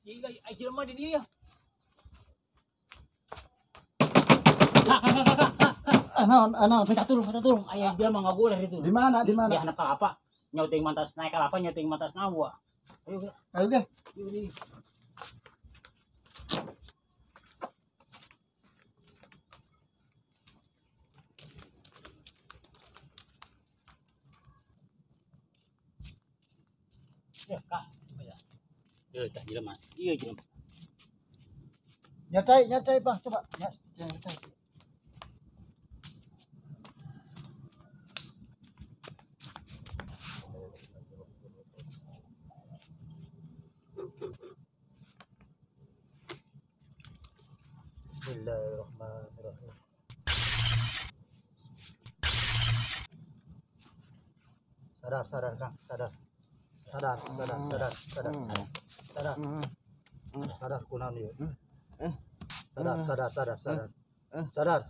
Ai jelema di dieu ya. Kak. Naon. Minta tolong. Aya jelema ngagoleh itu. Di mana? Di mana? Di handap kalapa. Nyauting mantas naik kalapa, nyauting mantas nawa. Ayo ge. Ayo ge. Ya, Kak. Ya, tah jelema. Iya jelema. Nyatai, Pak. Coba. Ya, nyatai. Bismillahirrahmanirrahim. Sadar, Kang. Sadar. Sadar. Sadar kunaon ieu? Sadar. Sadar. Sadar,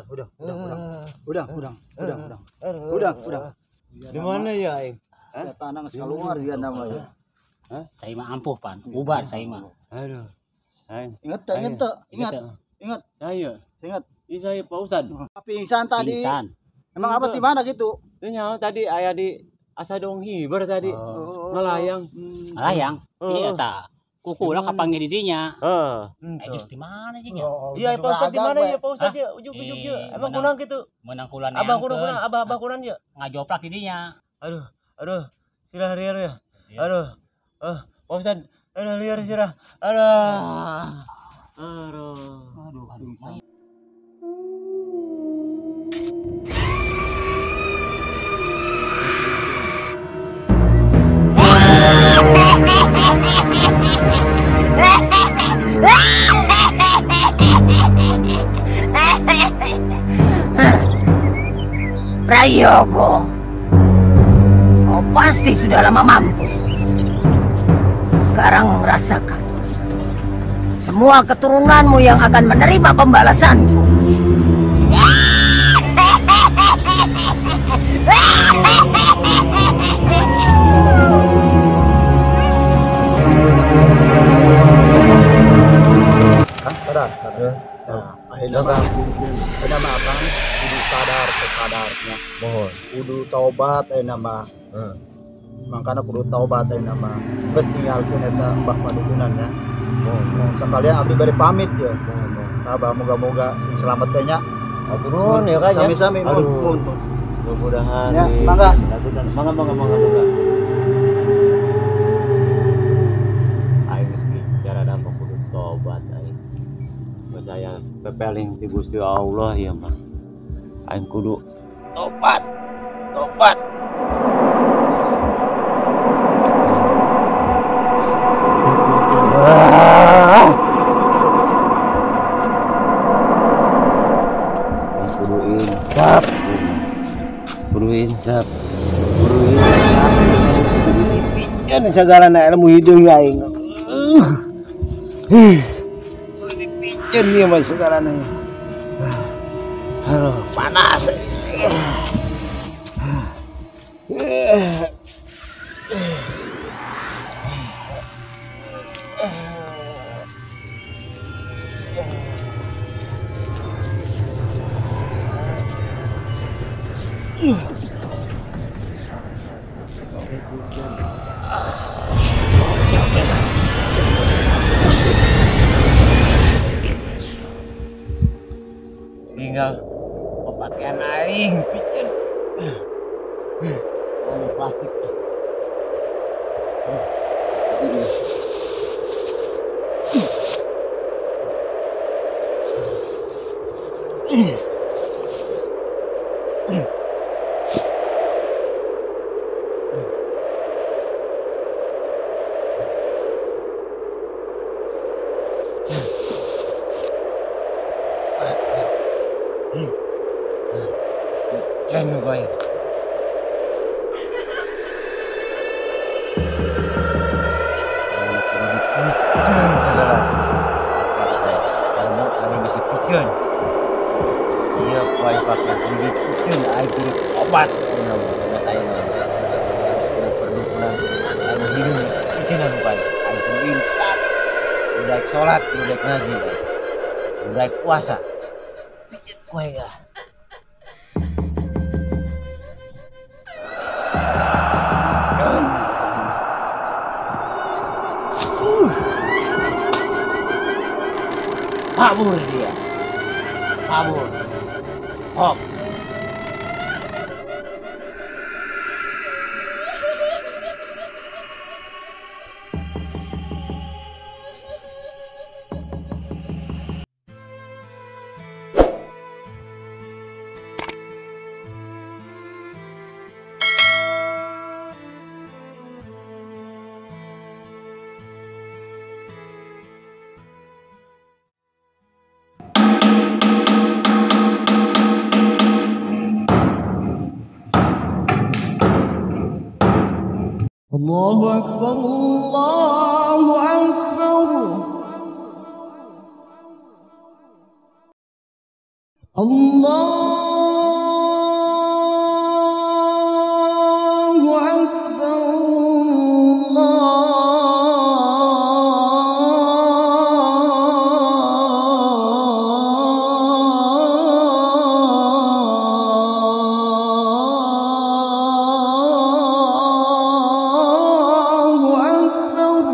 udah. Udah. Di mana ya aing? Setan geus keluar juga namanya. Hah? Cai mah ampuh pan, ubar cai mah. Aduh. Aing. Ingat. Saya. Ingat. Ini saya Pak Ustad. Pingsan tadi. Pingsan. Emang apa di mana gitu? Itu tadi aya di asa dong hiber tadi. Oh. Melayang. Melayang. Iya ta. Kuku lah kapanggih di dinya. Heeh. Geus di mana jeung ya? Iya Pak Ustad di mana ya Pak Ustad ya? Ujug-ujug ya. Emang kunang gitu. Menang kula Abah kunang abah kunang ya. Ngajoplak di dinya. Aduh. Sirah liar ya. Aduh. Pak Ustad, aduh liar sirah. Aduh. Aduh. Prayogo, kau pasti sudah lama mampus. Sekarang rasakan semua keturunanmu yang akan menerima pembalasanku. Sadar. Akhirnya mah abang kudu sadar kesadarnya. Mohon. Kudu taubat ayeuna mah. Mangkana kudu taubat ayeuna mah. Geus tinggalkeun eta mbah padukunan ya. Mohon. Sekalian abdi bari pamit ya. Abah moga-moga sing selamat teh nya. Aturun ya kan ya. Sami-sami muhun. Mudah-mudahan. Ya, mangga. Mangga. Aing geus bicara mah kudu tobat aing. Percaya pepeling di Gusti Allah ya mah. Aing kudu tobat. Kudu insaf. Kudu segala ilmu hidup aing. Dipicen ieu mah segalana. Aduh, panas. Tinggal pemakaian aing picen. Oh, plastik. Jangan baik. Segala. Kalau bisa piceun. Iya, baik pakai kulit piceun, aing kudu obat. Obat aing. Perdukunan anu hideung piceun anu baik. Aing kudu Salat kudu daek ngaji. Kudu daek puasa. Pijet kowe ya. Kabur dia. Kabur. Hop. Allahu Akbar, Allahu Akbar, Allahu Akbar, Allahu Akbar.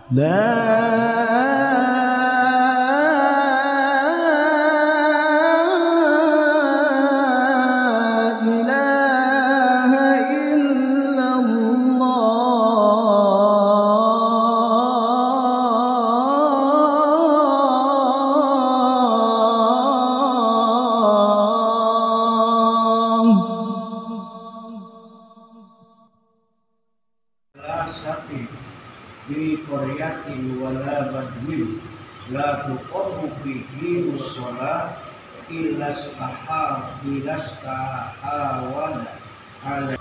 La ilaha illallah. Bi qaryatin wala badwin la tuqamu fihi shalah illa istahawana ala.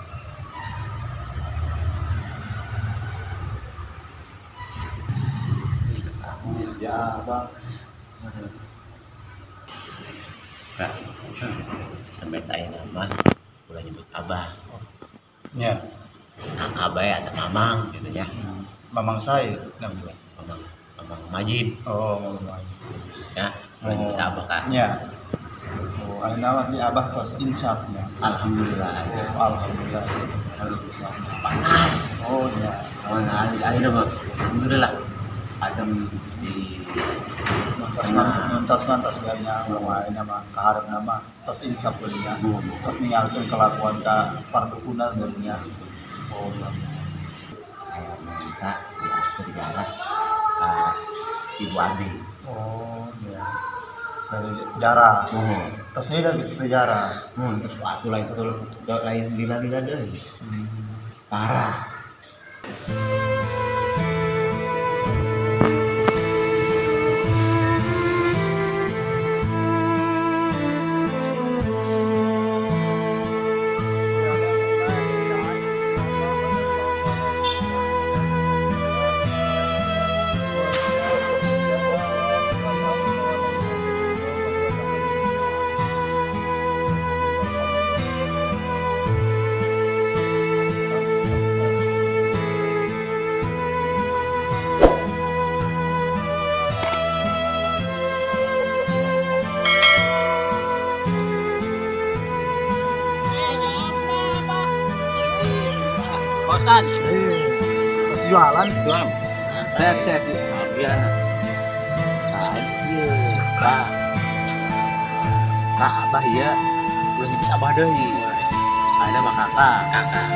Ya, Abah. Nah, sampai tanya nama ulah nyebut Abah. Ya. Kakak bae atau mamang gitu ya. Mamang saya namanya. Mamang, Mamang Majid. Oh, Mamang Majid. Ya, ulah nyebut Abah kan. Ya. Oh, ayeuna mah di Abah tos insafnya. Alhamdulillah. Oh, alhamdulillah. Harus insaf. Panas. Oh, ya. Oh, nah, ayeuna mah alhamdulillah. Adem di mantas-mantas banyak ayeuna mah kaharepna mah tos insaf beunya. Tos ninggalkeun kelakuan ka pardukunan beunya. Oh, ya. Saya minta diatur jarak ke Ibu Adi. Oh, ya. Dari jarak. Oh. Terus ini dari jarak. Terus waktu lain lain lila-lila deh. Parah. Ustaz. Terus jualan, jualan. Sehat-sehat. Alhamdulillah. Iya, Pak. Kak Abah ya. Ulah nyebut Abah deui. Ayeuna mah kakak. Kakak.